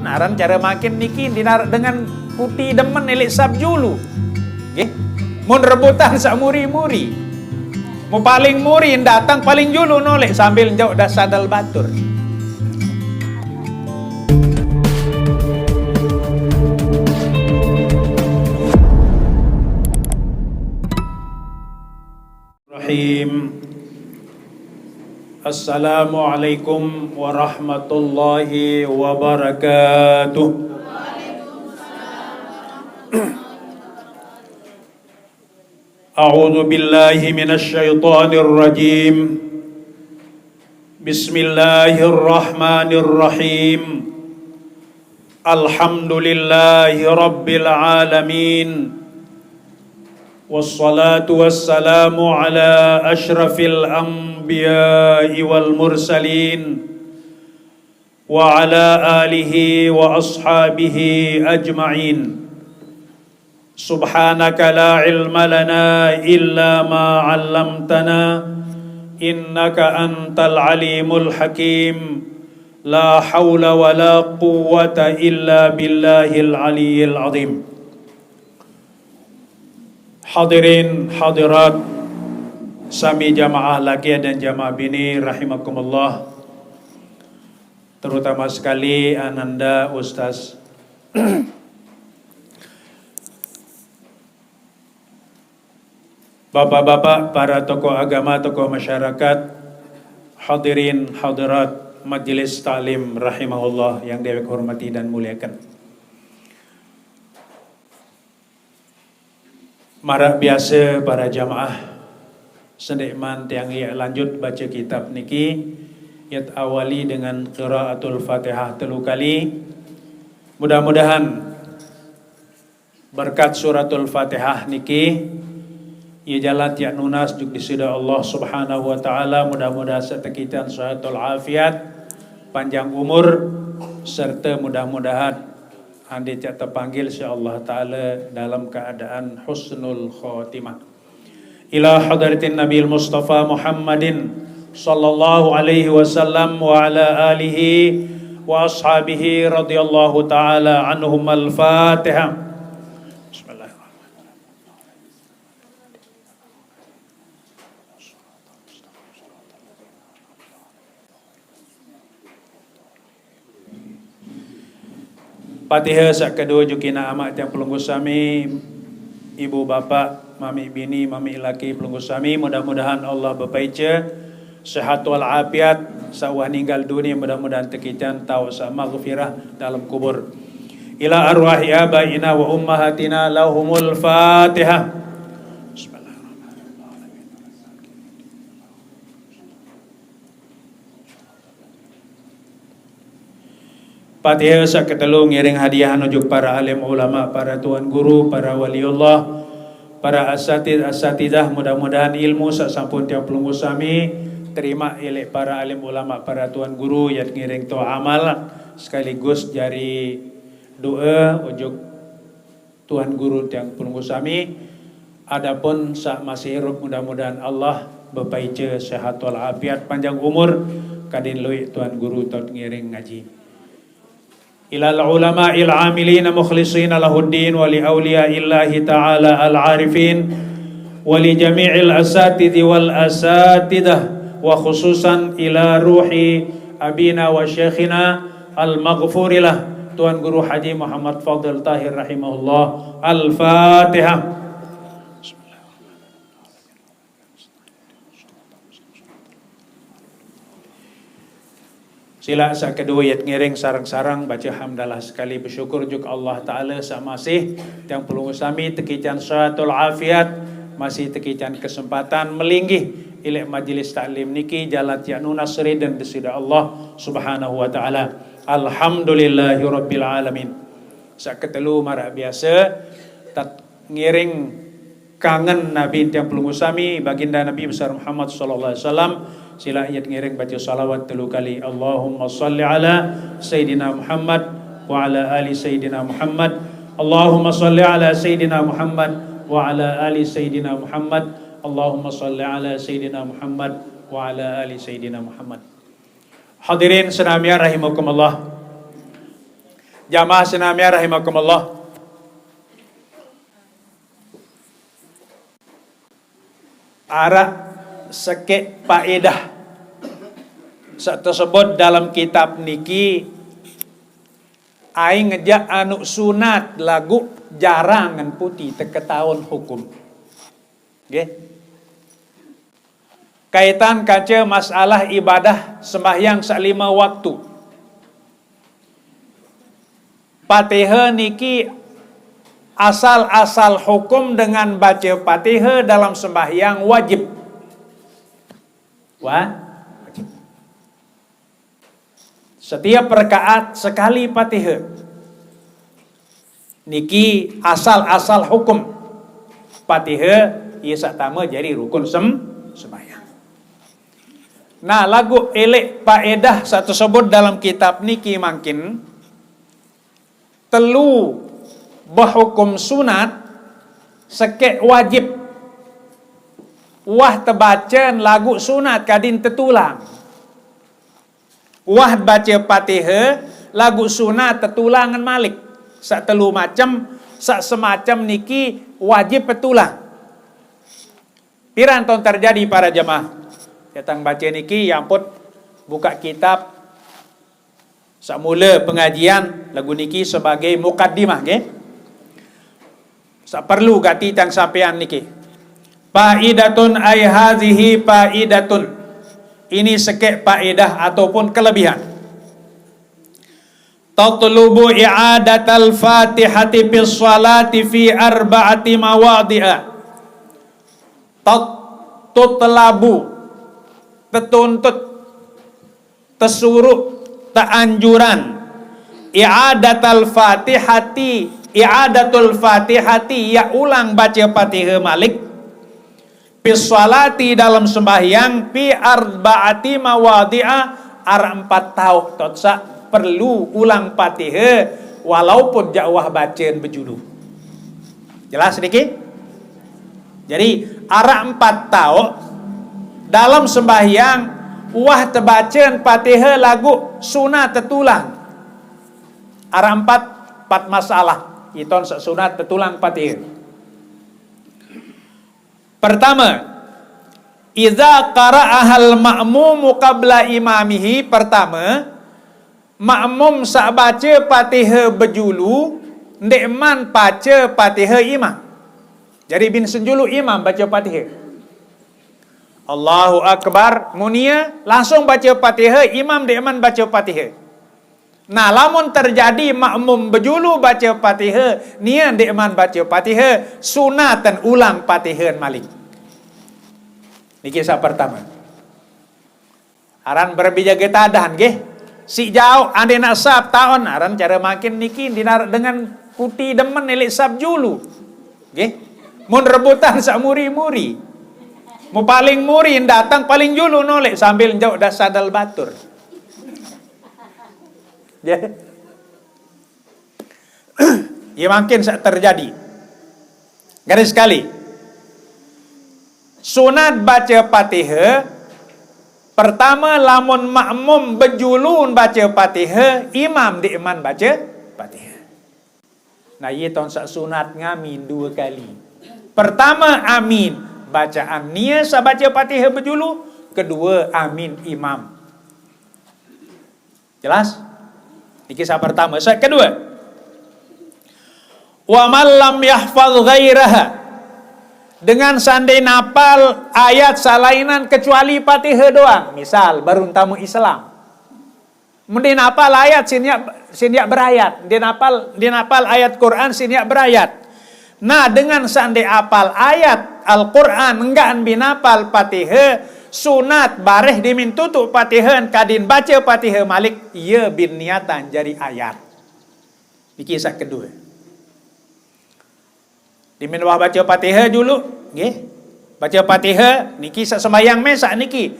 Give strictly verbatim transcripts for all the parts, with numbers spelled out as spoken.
Aran cara makin niki dinar dengan kuti demen elek sab julu. Nggih. Mun rebutan sak muri-muri. Mu paling muri datang paling julu nolek sambil njok das sandal batur. Rahim. Assalamualaikum warahmatullahi wabarakatuh. A'udzu billahi minasy syaithanir rajim. Bismillahirrahmanirrahim. Alhamdulillahi rabbil alamin. Wassalatu wassalamu ala asyrafil anbiya'i wal mursalin wa ala alihi wa ashabihi ajma'in. Subhanaka la ilma lana illa ma 'allamtana innaka antal alimul hakim. La haula wa la quwwata illa billahil aliyyil azim. Hadirin hadirat, sami jamaah laki dan jamaah bini rahimakumullah. Terutama sekali Ananda Ustaz. Bapak-bapak, para tokoh agama, tokoh masyarakat, hadirin hadirat majelis taklim rahimahullah yang dewek hormati dan muliakan. Marak biasa para jamaah, sendek man tiang ia lanjut baca kitab niki, yat awali dengan qiraatul Fatihah telu kali. Mudah-mudahan berkat suratul Fatihah niki, ia jalan tiak nunas juk disida Allah Subhanahu wa Ta'ala, mudah-mudahan setekitan sehatul afiat, panjang umur, serta mudah-mudahan andi tiak terpanggil si Allah Ta'ala dalam keadaan husnul khotimah. Ila hadratin Nabil Mustafa Muhammadin sallallahu alaihi wasallam wa ala alihi wa ashabihi radhiyallahu ta'ala anhum. Al-Fatihah. Bismillahirrahmanirrahim. Patiha sak kedua jukina amak tiang pelunggu sami, ibu bapak, mami bini, mami laki pelunggu sami, mudah-mudahan Allah bepaica sehat wal afiat, sak wah ninggal dunia mudah-mudahan tekican tau sak maghfirah dalam kubur. Ila arwahi abaina wa ummahatina lahumul Fatihah. Bismillahirrahmanirrahim. Patiha sak ketelu ngiring hadiah nuju para alim ulama, para tuan guru, para waliullah, para asatid asatidah, mudah-mudahan ilmu sak sampun tiang pelunggu sami terima ilek para alim ulama, para tuan guru yat ngiring tu amal sekaligus jari doa ujuk Tuan Guru tiang pelunggu sami, adapun sak masih hirup mudah-mudahan Allah bepaica sehat wal afiat panjang umur kadin lui Tuan Guru tot ngiring ngaji. Ilal ulama il amilina mukhlisina lahuddin wa li awliya illahi ta'ala al arifin wa li jami'il asatidhi wal asatidah wa khususan ila ruhi abina wa syekhina al-maghfurilah Tuan Guru Haji Muhammad Fadil Tahir rahimahullah. Al-Fatihah. Sila sak kedua yat ngiring sarang-sarang baca hamdalah sekali bersyukur juk Allah Ta'ala sak masih tiang pelunggu sami tekican sehatul afiat masih tekican kesempatan melinggih ilek majlis taklim niki jalan tiak nunas ridha desida Allah Subhanahu wa Ta'ala. Alhamdulillahirabbil alamin. Sak ketelu marak biasa tat ngiring kangen Nabi tiang pelunggu sami, baginda Nabi besar Muhammad sallallahu alaihi wasallam. Sila yat ngiring baca salawat telu kali. Allahumma salli ala Sayyidina Muhammad wa ala ali Sayyidina Muhammad. Allahumma salli ala Sayyidina Muhammad wa ala ali Sayyidina Muhammad. Allahumma salli ala Sayyidina Muhammad wa ala ali Sayyidina Muhammad. Hadirin senamia rahimakumullah. Jamaah senamian rahimakumullah. Araq sekeq paedah saq tesebut dalem kitab niki, aing ngejaq anuq sunat laguq jarangan puti teketaun hukum. Nggih. Kaitan kance masalah ibadah sembahyang saq lime waktu. Patihe niki asal-asal hukum dengan bace Patihe dalam sembahyang wajib. Wa-, wajib. Setiap rakaat sekali Patihe. Niki asal-asal hukum. Patihe, ie saq tame jari rukun sem-, sembahyang. Nah, laguq eleq paedah saq tesebut dalam kitab niki mangkin, telu behukum sunat, sekeq wajib. Wah tebacen laguq sunat kadin tetulang. Wah bace Patihe laguq sunat tetulangan malik. Saq telu macem, saq semacem niki wajib tetulang. Piran taun terjadi para jemaah? Dateng bace niki, ya ampun, buka kitab saq mule pengajian laguq niki sebagai mukaddimah, nggih. Saq perlu gati tiang sampean niki. Faidatun, ai hazihi faidatun. Ini sekeq paedah ataupun kelebihan. Tatlubu i'adatal Fatihati fis shalati fi arba'ati mawadhi'a. Tat-, tutlabu, tetuntut, tesuruq, teanjuran. I'adatal Fatihati, i'adatul Fatihati, ya ulang bace Patihe malik. Fis shalati, dalam sembahyang, fi arba'ati mawadhi'a, araq empat taoq totsaq perlu ulang Patihe, walaupun jaq wah bacen bejulu. Jelas niki? Jadi, araq empat taoq dalem sembahyang wah tebacen Patihe laguq sunat tetulang. Araq empat, empat masalah. Iton saq sunat tetulang Patihe. Pertame, idza qara'ahal ma'mumu qabla imamihi, pertame, makmum saq bace Patihe bejulu, ndeqman bace Patihe imam. Jari bin senjulu imam bace Patihe. Allahu Akbar, munie, langsung bace Patihe, imam ndeqman bace Patihe. Nah, lamun terjadi makmum bejulu bace Patihe, nie ndeqman bace Patihe, sunaten ulang Patihe malik. Niki saq pertame. Aran berebih jage tadah, nggih. Siq jaoq andeqnaq sap taun, aran care mangkin niki ndinaraq dengan kuti demen eleq sap julu. Nggih. Mun rebutan saq muri-muri. Mu paling muri dateng, paling julu noleq sambil njauq das sandal batur. Nggih. Ie mangkin saq terjadi. Garis sekali. Sunat bace Patihe, pertame, lamun makmum bejulun bace Patihe, imam ndeqman bace Patihe. Nah, ie taun saq sunat ngamin due kali. Pertame, amin bacaan nie saq bace Patihe bejulu, kedue, amin imam. Jelas? Niki saq pertame. Saq kedue, wa man lam yahfaz ghairaha. Dengan saq ndeq napal ayat saq lainan kecuali Patihe doang. Misal, baruq tame Islam. Mun ndeq napal ayat, sin yaq, sin yaq berayat. Ndeq napal, ndeq napal ayat Quran, sin yaq berayat. Nah, dengan saq ndeq apal ayat Al-Quran, enggaqn bin apal Patihe, sunat bareh dimin tutuq Patihen, kadin bace Patihe malik, ie bin niatan jari ayat. Niki saq kedue. Dimin wah bace Patihe julu, nggih. Bace Patihe niki saq sembahyang mesaq niki.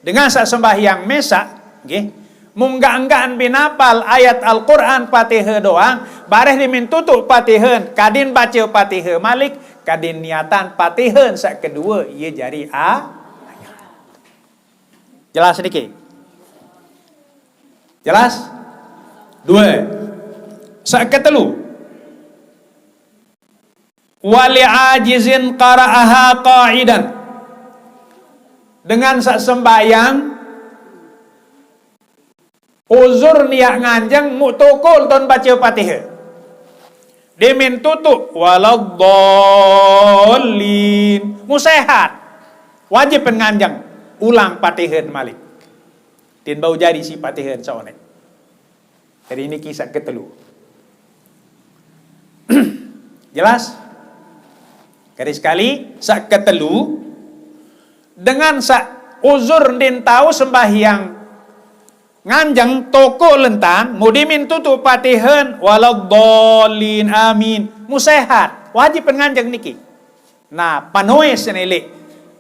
Dengan saq sembahyang mesaq, nggih. Mun enggaq-enggaqn bin apal ayat Al-Quran Patihe doang, bareh dimin tutuq Patihen, kadin bace Patihe malik, kadin niatan Patihen saq kedue, ie jari a-, ayat. Jelas niki? Jelas? Due. Sak ketelu. Wali ajizin qara'aha qa'idan. Dengan sak sembahyang uzur niat nganjeng, muk tokol ton baca Fatihah. Dimin tutup waladdallin. Muk sehat. Wajib pen nganjeng. Ulang Fatihah malik. Tin bau jadi si Fatihah saonek. Jadi niki sak ketelu. Jelas? Garis kali, sak ketelu, dengan sak uzur ndin tau sembahyang nganjeng tokol entan, muk dimin tutup Fatihah, waladdallin, amin. Muk sehat, wajib pen nganjeng niki. Nah, panoe senilai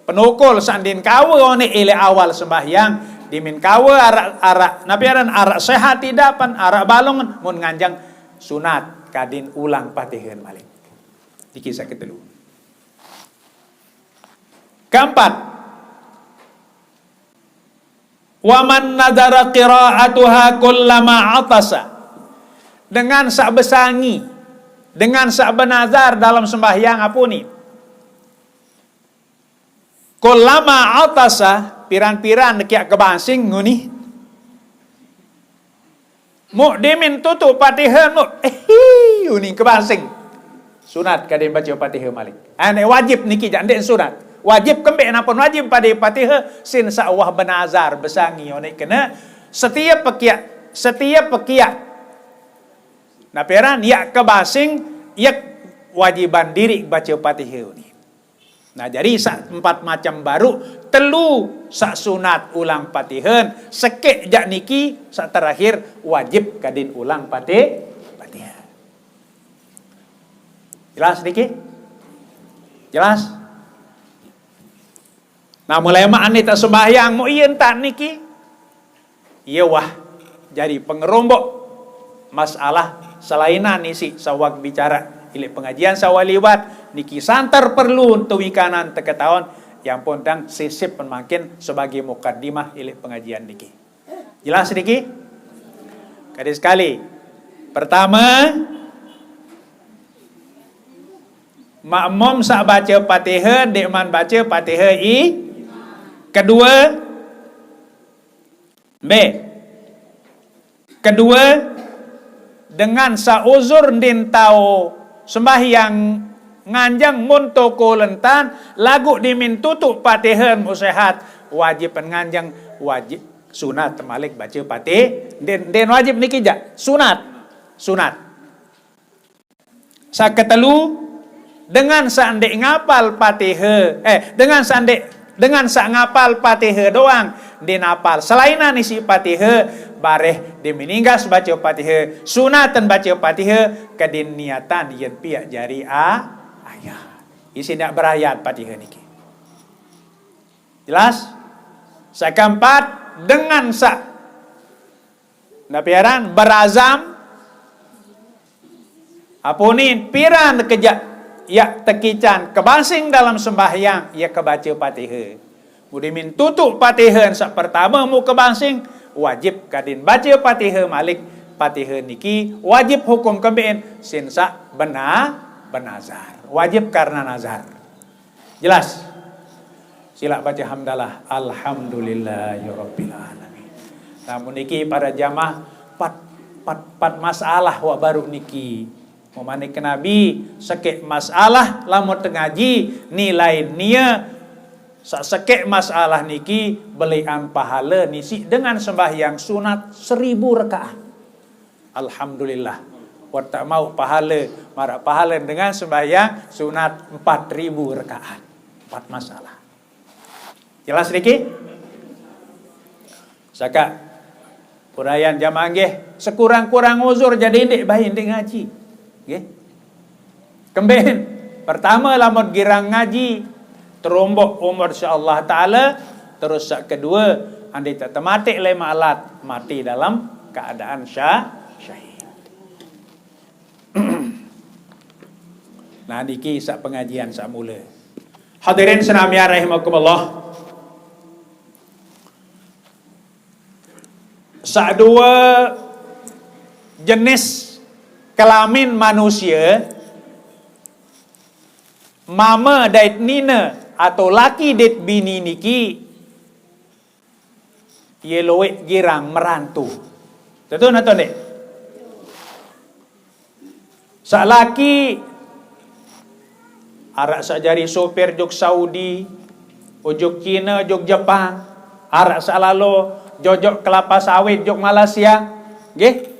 penokol sak ndin kawe onek ilai awal sembahyang, dimin kawe arak, arak, napi aran, arak sehat idapan, arak balong, mun nganjeng sunat kadin ulang Fatihah malik. Niki sak ketelu. Keempat, waman nadara qira'atuha kullama atasa. Dengan sak besangi, dengan sak benazar dalam sembahyang apunin. Kullama atasa, piran-piran kiak kebangsing nguni. Muk dimin tutup Fatihah muk, ehi, uni kebangsing. Sunat kadin baca Fatihah malik. Ane wajib niki jak ndek sunat. Wajib kembe napun wajib pada Fatihah sin sak wah benazar besangi onek kena setiap pekiak, setiap pekiak. Napi aran, yak kebangsing, yak wajiban diri baca Fatihah uni. Nah, jadi sak empat macam baru, telu sak sunat ulang Fatihah, sekek jak niki sak terakhir wajib kadin ulang Fatih-, Fatihah. Jelas niki? Jelas? Nah, mulai mak ane tak sembahyang, muk iye entan niki. Iye wah jadi pengerombok masalah selainan isi sawak bicara ilai pengajian sawaliwat niki santer perlu untuk wikanan teketaun yang pontang sisip pemangkin sebagai mukaddimah ilai pengajian niki. Jelas niki? Kadi sekali. Pertama, makmum sak baca Fatihah, dek man baca Fatihah i. Kedua, B. Kedua, dengan sak uzur ndin tau sembahyang nganjeng mun tokol entan, lagu dimin tutup Fatihah muk sehat, wajib pen nganjeng, wajib sunat malik baca Fatih-, ndin, ndin wajib niki jak, sunat, sunat. Sak ketelu, dengan sak ndek ngapal Fatihah, eh, dengan sak ndek, dengan sak ngapal Fatihah doang, ndin apal selainan isi Fatihah, bareh dimin inggas baca Fatihah, sunatan baca Fatihah, kedin niatan yen piak jari a-, ayat. Isi ndak berayat Fatihah niki. Jelas? Sak keempat, dengan sak, napi aran, berazam apunin piran kejak yak tekican kebangsing dalam sembahyang, yak kebaca Fatihah. Muk dimin tutup Fatihah sak pertama muk kebangsing, wajib kadin baca Fatihah malik. Fatihah niki wajib hukum kembein sin sak bena-, benazar. Wajib karena nazar. Jelas? Silak baca hamdalah. Alhamdulillahirabbil alamin. Namun niki para jamaah, pat, pat, pat masalah wak baru niki. Memanik ke Nabi, sekek masalah lamun tengaji, nilai nia, sa-, sekek masalah niki belian pahala nisi dengan sembahyang sunat seribu rakaat. Alhamdulillah. Wak tak mau pahala, marak pahala dengan sembahyang sunat empat ribu rakaat. Empat masalah. Jelas niki? Saka purayan jamaah nggih, sekurang-kurang uzur jadi ndik bayi ndik ngaji. Nggih. Kemben, pertama lamun girang ngaji, terombok umur insyaallah taala, terus sak kedua, andai tak tematik lima alat, mati dalam keadaan syah-, syahid. Nah, niki sak pengajian sak mula. Hadirin senamian rahimakumullah. Sak dua jenis kelamin manusia, mama dait nina atau laki dait bini niki, ye luwek girang merantu. Tetu napa ndeq? Saq laki araq saq jari sopir jok Saudi, ojok Cina, jok Jepang, araq saq lalo jojok kelapa sawit jok Malaysia, nggih.